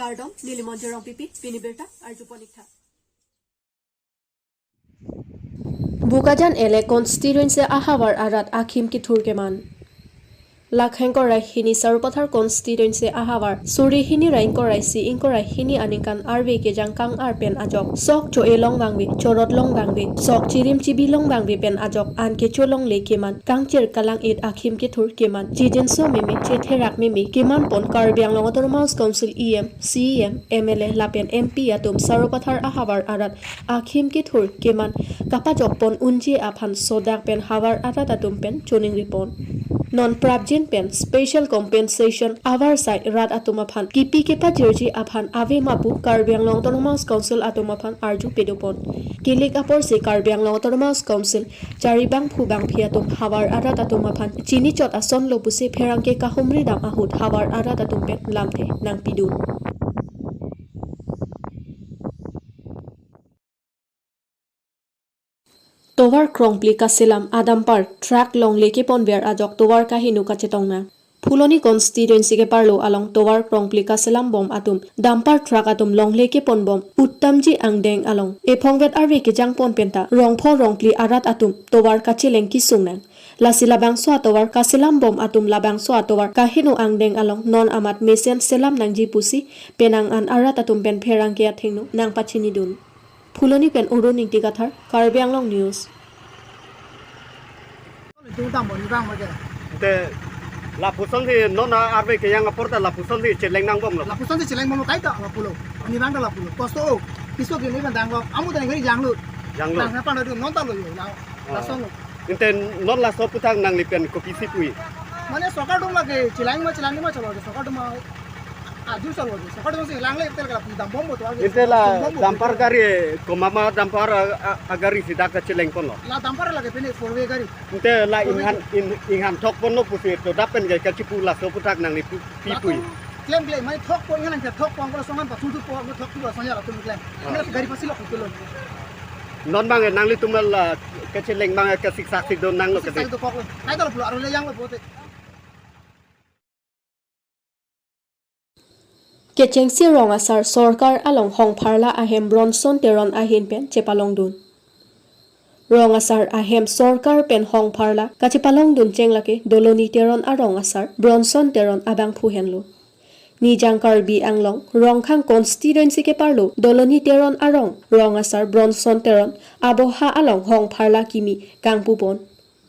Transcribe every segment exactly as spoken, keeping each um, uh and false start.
Kardom, neli Monjir Rongpipi, pini birta arjupon ik tha. Bokajan L A constituency ahavar arat akhim kethur keman. Lake ingkoi ra hini Sarupathar constituency ahavar suri hini ra ingkoi ra isi, ingkoi ra hini aningkan arve kejang kang-ar pen ajok sok cho-e long vangve, chorot long vangve, sok chirim chibi long vangve pen ajok an kecho longle keman, kangchir kalang-et akhim kethur keman, chijinso meme, chetherak meme keman pon Karbi Anglong Autonomous Council E M, C E M, M L A lapen M P atum Sarupathar ahavar arat akhim kethur keman kapajok pon unji aphan sodak pen havar arat atum pen choningri pon. Non prapjin pen special compensation avarsai rat atum aphan kipi kepajirji aphan ave ma pu Karbi Anglong Autonomous Council atum aphan arju pedo pon. Kilik apor si Karbi Anglong Autonomous Council charibangphu bangphi atum havar arat atum aphan chinichot ason lo pusi pherangke kahumri dam ahut havar arat atum pen lamthe nangpidun. Tovar krongpli kaselam a dumper truck longle keponver ajok tovar kaheno kachetong nang. Phuloni constituency keparlo along tovar krongpli kaselam bom atum dumper truck atum longle kepon bom Uttamji angdeng along ephongvet arve kejang pon penta rongpho rongpli arat atum tovar kacheleng kesung nang. Lasi labangso atovar kaselam bom atum labangso atovar kaheno angdeng along non amat mesen selam nangji pusi penang an arat atum pen pherangke athengno nangpachinidun. Phuloni pen Arun Ingti Kathar, Karbi Anglong News. Itu utang mo, ni bang mo je. Te lapuson si non arve kejang apor ta lapuson si cheleng nangbomlo. Lapuson si cheleng bomlo kaita lapulo. Ni bang ta lapulo. Kosto o. Piso gini kan danglo. Amu tani gari janglo. Janglo. Dang na pano du non ta lo yo. La, oh, lason lo. Inte non laso aputhak nangli pen kopisi pu-i? Mane sorkar atum lake chelang ma chelang ma chalo, sorkar atum ma arju chalo, sorkar atum si lang le tel kala dam bom bo to age. Inte la dam bom bo. Dumper gari, komat ma dumper a, a, agari si dak kacheleng ponlo. La dumper lake pine four way gari. Inte la four way inghan, gari. In, inghan thok ponlo pusi to dap pen ke kachipu laso aputhak nangli pu, pi pu-i? Latum klem klem mai thok pon inghan ke thok pon ko songan pa thuthu pon ko thok tu sonja latum klem. Ah. Inghan gari pasi lok tu lo. Non bang nanglitum la kacheleng bang kasiksak si do nanglo. Kasiksak kade. Si do koklo. Nai to lo pulo arlo le janglo bote. Kechengsi rong asar sorkar along Hongpharla ahem Bronson Teron ahin pen chepalongdun. Rong asar ahem sorkar pen Hongpharla kachepalongdun cheng lake Doloni Teron arong asar Bronson Teron abangphu henlo. Nijang Karbi Anglong Rongkhang constituency keparlo Doloni Teron arong rong asar Bronson Teron aboha along Hongpharla kimi kangpu pon.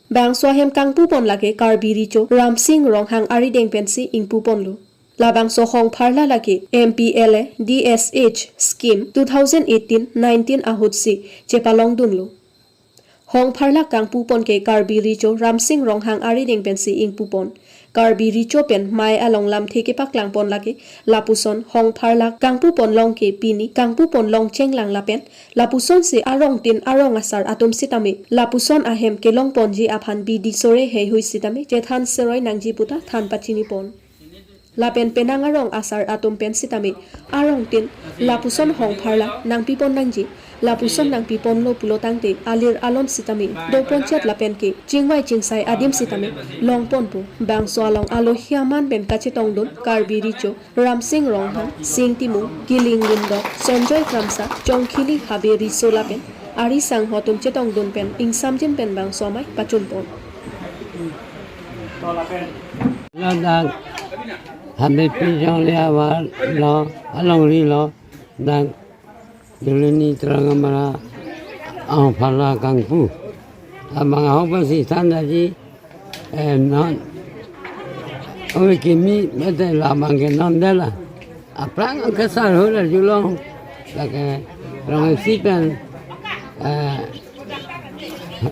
Bangso ahem kangpu pon lake Karbi Recho Ramsing Ronghang arideng pensi ingpu ponlo. Labangso Hongpharla lake M P L A D S H scheme two thousand eighteen nineteen ahut si chepalongdunlo. Hongpharla kangpu pon ke Karbi Recho Ramsing Ronghang arideng pensi ingpu pon. Karbi Recho pen mei along lamthe kepaklang pon lake lapuson Hongpharla kangpu pon long ke pini kangpu pon long chenglang lapen lapuson si arong tin arong asar atum sitame lapuson ahem kelong ponji aphan bidi sore heihui sitame chethan seroi nangji puta than pachini pon. Lapen penang arong asar atum pen sitame arong tin lapuson Hongpharla nangpi pon nangji, lapuson nangpi ponlo pulo tangte alir alon sitame do pon chet lapen ke chingvai chingsai adim sitame long ponpo. Bangso along alohi aman pen kachetongdun Karbi Recho Ramsing Ronghang, Sing Timung, Kiling Lundok, Sonjoy Kramsa, Chongkhili Habe Riso lapen ari sangho atum chetongdun pen ingsamjin pen bangso amei pachun pon. Ladak Habe Pi Jongle ahavar lo, alongri lo, dak Doloni Teron Amara Hongpharla kangpu. Abang ahok pasi than daji, eh, non. Ove kimi mete labang ke non dela. Aphrang ke sar ho la julong. Lake rong isi pen, eh,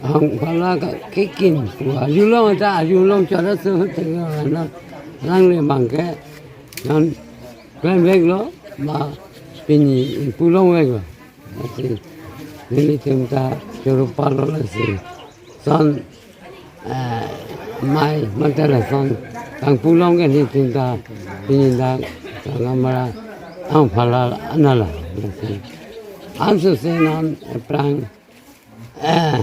Hongpharla ke kekim. Wa julong ta julong chara se ho te non. Lang le bang ke non. Klemvek lo, ma pini ingpu longvek lo. Lasi, nelitum ta choro palo lasi. Son, eh, mei mate lason kangpu long ke nelitum ta pini dak Teron Amara Hongpharla anala. Lasi. Anso se non aphrang Eh,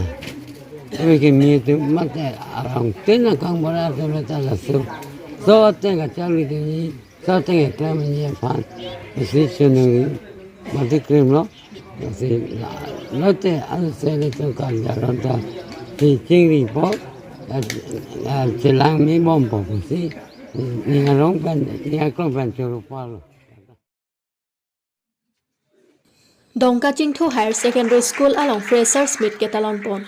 ove kimi atum mate arong tin akang bora atum ta laso. So te kacharli tini Kata ya kami ni aphan isi chunuri mati krim lo. Isi lo te anu sele tu kan jalan ta ti chingri po. Chelang mi bom po pusi ni arong pen ni aklong pen churu palo. Dongka Chingthu Higher Secondary School along Freshers Meet ketalon pon.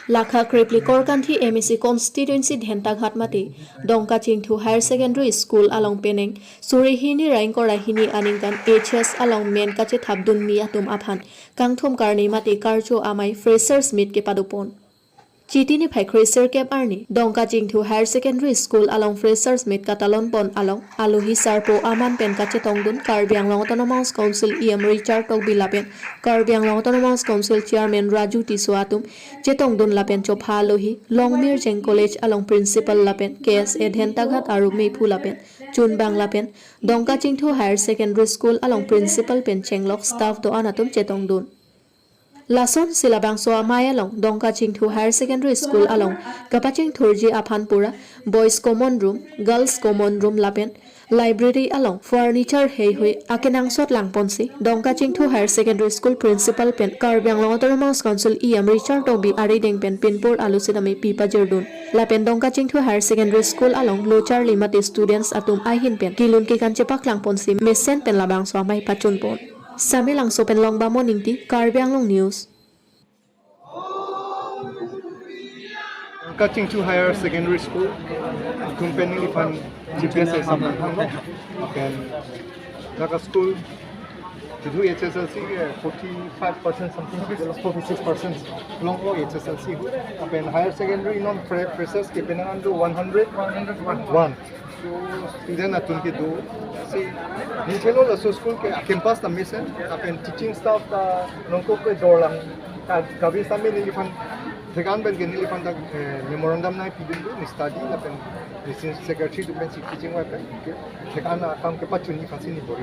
Lakha krepli Korkanthi M A C constituency Dhentaghat mate Dongka Chingthu Higher Secondary School along penang suri hini ra ingkoi ra hini aningkan H S along men kachethapdunmi atum aphan kangthum karne mate karcho amei Freshers Meet kepado pon. Chiti niphai kre sirkep arni Dongka Chingthu Higher Secondary School along Freshers Meet katalon pon along alohi sarpo aman pen kachetongdun Karbi Anglong Autonomous Council E M Richard Tokbi lapen Karbi Anglong Autonomous Council Chairman Raju Tisso atum chetongdun lapen chopha alohi Longmirjeng College along Principal lapen K S A Dhentaghat aru mephu lapen chunbang lapen Dongka Chingthu Higher Secondary School along Principal pen chenglok staff do-an atum chetongdun. Lasonsi labangso amei along Dongka Chingthu Higher Secondary School along kapachingthurji aphan pura Boys Common Room, Girls Common Room lapen Library along furniture heihui akenangsot langponsi Dongka Chingthu Higher Secondary School Principal pen Karbi Anglong Autonomous Council E M Richard Tokbi arideng pen pinpur alu sitame pipajirdun. Lapen Dongka Chingthu Higher Secondary School along lo charli mate students atum ahin pen kelun kekan chepaklangponsi mesen pen labangso amei pachunpon. Samelangso pen Longbamon Ingti, Karbi Anglong News. Dongka Chingthu Higher Secondary School atum pen neliphan G P S exam lang thanglo. Then laga school keduk H S L C ke forty-five percent something, forty-six percent longlo H S L C. Then higher secondary non fre- freshers ke penang an do one hundred one. Student atum kedo si ningthelo laso school ke campus ta mesen, lapen teaching staff ta nongkok ke dorlang ta kabi sami neliphan thekan pen ke neliphan ta eh, memorandum nangpidun do ni study lapen ni secretary do pen si teaching wa pen ke thekan akam kepachun ni fasi ni bori.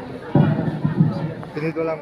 Pini dolang